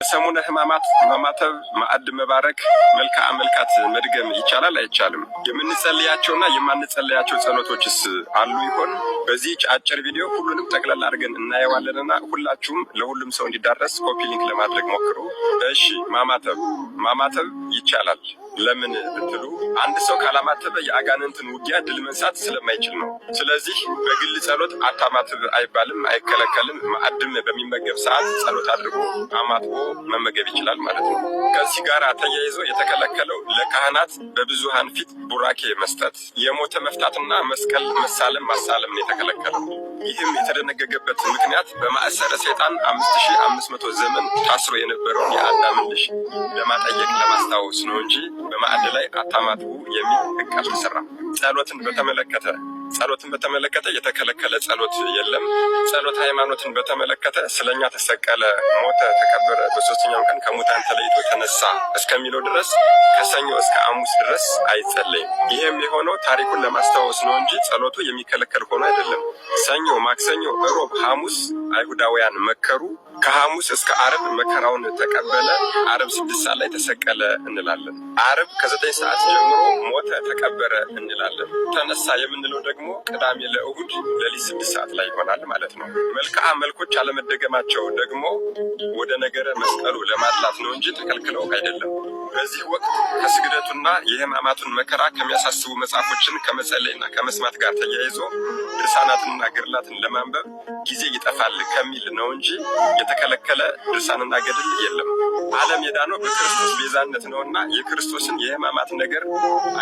ሰሙነ ሕማማት ማማተብ፣ ማዕድ መባረክ፣ መልክዓ መልካት መድገም ይቻላል አይቻልም? የምንጸልያቸውና የማንጸልያቸው ጸሎቶችስ አሉ ይሆን? በዚህች አጭር ቪዲዮ ሁሉንም ጠቅለል አድርገን እናየዋለንና ሁላችሁም ለሁሉም ሰው እንዲዳረስ copy link ለማድረግ ሞክሩ። እሺ፣ ማማተብ ይቻላል። ለምን ብትሉ አንድ ሰው ካላማተበ የአጋንንትን ውጊያ ድል መንሳት ስለማይችል ነው። ስለዚህ በግል ጸሎት አታማትብ አይባልም፣ አይከለከልም። ማዕድም በሚመገብ ሰዓት ጸሎት አድርጎ አማትቦ መመገብ ይችላል ማለት ነው። ከዚህ ጋር ተያይዞ የተከለከለው ለካህናት በብዙሃን ፊት ቡራኬ መስጠት፣ የሞተ መፍታትና መስቀል መሳለም ማሳለም ነው የተከለከለው። ይህም የተደነገገበት ምክንያት በማእሰረ ሰይጣን 5500 ዘመን ታስሮ የነበረውን የአዳምን ልጅ ለማጠየቅ፣ ለማስታወስ ነው እንጂ በማዕድ ላይ አታማትቡ የሚል ሕግ አልተሰራም። ጸሎትን በተመለከተ የተከለከለ ጸሎት የለም። ጸሎት ሃይማኖትን በተመለከተ ስለኛ ተሰቀለ፣ ሞተ፣ ተቀበረ፣ በሶስተኛው ቀን ከሙታን ተለይቶ ተነሳ እስከሚለው ድረስ ከሰኞ እስከ ሐሙስ ድረስ አይጸለይም። ይህም የሆነው ታሪኩን ለማስታወስ ነው እንጂ ጸሎቱ የሚከለከል ሆኖ አይደለም። ሰኞ፣ ማክሰኞ፣ እሮብ፣ ሐሙስ አይሁዳውያን መከሩ። ከሐሙስ እስከ አርብ መከራውን ተቀበለ። አርብ 6 ሰዓት ላይ ተሰቀለ እንላለን። አርብ ከ9 ሰዓት ጀምሮ ሞተ፣ ተቀበረ እንላለን። ተነሳ የምንለው ደግሞ ቅዳሜ ለእሁድ ሌሊት 6 ሰዓት ላይ ይሆናል ማለት ነው። መልክዓ መልኮች አለመደገማቸው ደግሞ ወደ ነገረ መስቀሉ ለማድላት ነው እንጂ ተከልክለው አይደለም። በዚህ ወቅት ከስግደቱና የሕማማቱን መከራ ከሚያሳስቡ መጽሐፎችን ከመጸለይና ከመስማት ጋር ተያይዞ ድርሳናትንና ገድላትን ለማንበብ ጊዜ ይጠፋል ከሚል ነው እንጂ የተከለከለ ድርሳንና ገድል የለም። ዓለም የዳነው በክርስቶስ ቤዛነት ነውና የክርስቶስን የሕማማት ነገር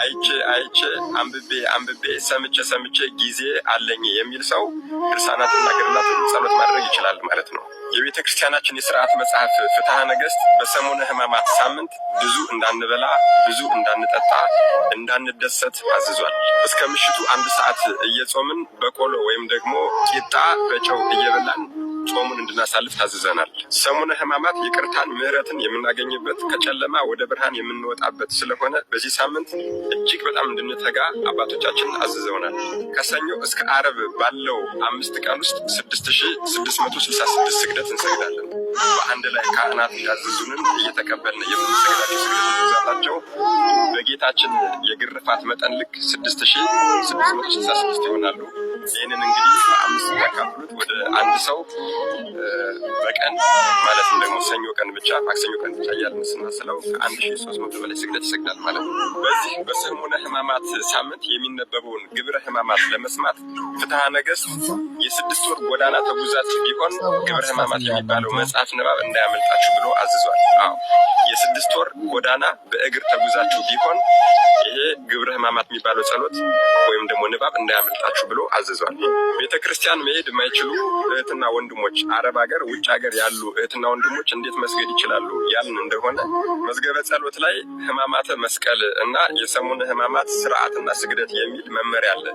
አይቼ አይቼ፣ አንብቤ አንብቤ፣ ሰምቼ ሰምቼ ጊዜ አለኝ የሚል ሰው ድርሳናትና ገድላትን ጸሎት ማድረግ ይችላል ማለት ነው። የቤተ ክርስቲያናችን የስርዓት መጽሐፍ ፍትሐ ነገሥት በሰሙነ ሕማማት ሳምንት ብዙ እንዳንበላ፣ ብዙ እንዳንጠጣ፣ እንዳንደሰት አዝዟል። እስከ ምሽቱ 1 ሰዓት እየጾምን በቆሎ ወይም ደግሞ ቂጣ በጨው እየበላን ጾሙን እንድናሳልፍ ታዝዘናል። ሰሙነ ሕማማት ይቅርታን፣ ምሕረትን የምናገኝበት፣ ከጨለማ ወደ ብርሃን የምንወጣበት ስለሆነ በዚህ ሳምንት እጅግ በጣም እንድንተጋ አባቶቻችን አዝዘውናል። ከሰኞ እስከ አርብ ባለው 5 ቀን ውስጥ 6666 ስግደት እንሰግዳለን። በአንድ ላይ ካህናት ያዘዙንን እየተቀበልን የምንሰግዳቸው ስግደቶች ብዛታቸው በጌታችን የግርፋት መጠን ልክ 6666 ይሆናሉ። ይህንን እንግዲህ በአምስት ያካፍሉት ወደ አንድ ሰው በቀን ማለትም ደግሞ ሰኞ ቀን ብቻ፣ ማክሰኞ ቀን ብቻ እያልን ስናስለው ከ1300 በላይ ስግደት ይሰግዳል ማለት ነው። በዚህ በሰሙነ ሕማማት ሳምንት የሚነበበውን ግብረ ሕማማት ለመስማት ፍትሐ ነገሥት የ6 ወር ጎዳና ተጉዛችሁ ቢሆን ግብረ ሕማማት የሚባለው መጽሐፍ ንባብ እንዳያመልጣችሁ ብሎ አዝዟል። አዎ፣ የ6 ወር ጎዳና በእግር ተጉዛችሁ ቢሆን ይሄ ግብረ ሕማማት የሚባለው ጸሎት ወይም ደግሞ ንባብ እንዳያመልጣችሁ ብሎ አዝዟል። ቤተ ክርስቲያን መሄድ የማይችሉ እህትና ወንድሞች፣ አረብ ሀገር፣ ውጭ ሀገር ያሉ እህትና ወንድሞች እንዴት መስገድ ይችላሉ ያልን እንደሆነ መዝገበ ጸሎት ላይ ሕማማተ መስቀል እና የሰሙነ ሕማማት ስርዓትና ስግደት የሚል መመሪያ አለ።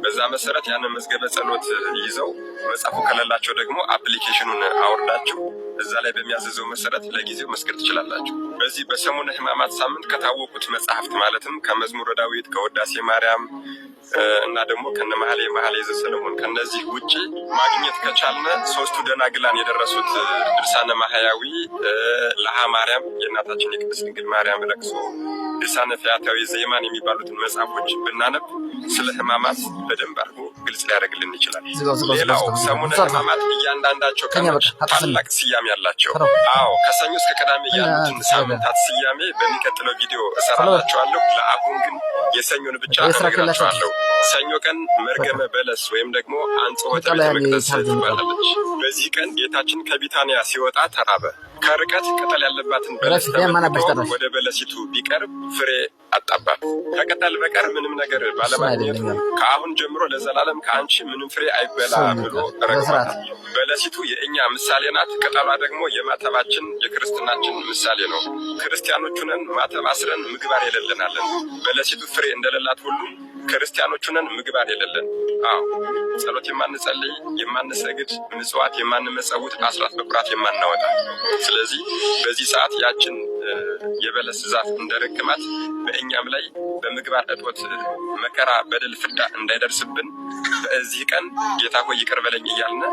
በዛ መሰረት ያንን መዝገበ ጸሎት ይዘው፣ መጽሐፉ ከሌላቸው ደግሞ application ኑን አውርዳችሁ እዛ ላይ በሚያዘዘው መሰረት ለጊዜው መስገድ ትችላላችሁ። በዚህ በሰሙነ ሕማማት ሳምንት ከታወቁት መጽሐፍት ማለትም ከመዝሙረ ዳዊት፣ ከውዳሴ ማርያም እና ደግሞ ከነ መኃልየ መኃልይ ዘሰሎሞን ከነዚህ ውጭ ማግኘት ከቻልነ ሶስቱ ደናግላን የደረሱት ድርሳነ ማህያዊ፣ ለሃ ማርያም የእናታችን የቅድስት ድንግል ማርያም ለቅሶ፣ ድርሳነ ፈያታዊ ዘየማን የሚባሉትን መጽሐፎች ብናነብ ስለ ሕማማት በደንብ አድርጎ ግልጽ ሊያደርግልን ይችላል። ሌላው ሰሙነ ሕማማት እያንዳንዳቸው ቀኖች ታላቅ ስያሜ ያላቸው። አዎ፣ ከሰኞ እስከ ቅዳሜ ያሉትን ሳምንታት ስያሜ በሚቀጥለው ቪዲዮ እሰራላችኋለሁ። ለአሁን ግን የሰኞን ብቻ እነግራችኋለሁ። ሰኞ ቀን መርገመ በለስ ወይም ደግሞ አንጽሖተ ቤተ መቅደስ ትባላለች። በዚህ ቀን ጌታችን ከቢታንያ ሲወጣ ተራበ። ከርቀት ቅጠል ያለባትን በለስ ተመልክቶ ወደ በለሲቱ ቢቀርብ ፍሬ አጣባት። ከቅጠል በቀር ምንም ነገር ባለማግኘቱ ከአሁን ጀምሮ ለዘላለም ከአንቺ ምንም ፍሬ አይበላ ብሎ ረግሟታል። በለሲቱ የእኛ ምሳሌ ናት። ቅጠሏ ደግሞ የማተባችን የክርስትናችን ምሳሌ ነው። ክርስቲያኖቹ ነን ማተብ አስረን ምግባር የሌለናለን። በለሲቱ ፍሬ እንደሌላት ሁሉ ክርስቲያኖቹ ነን ምግባር የሌለን። አዎ፣ ጸሎት የማንጸልይ፣ የማንሰግድ፣ ምጽዋት የማንመጸውት፣ አስራት በኩራት የማናወጣ። ስለዚህ በዚህ ሰዓት ያችን የበለስ ዛፍ እንደረገማት በእኛም ላይ በምግባር እጦት መከራ፣ በደል፣ ፍዳ እንዳይደርስብን በዚህ ቀን ጌታ ሆይ ይቅር በለኝ እያልን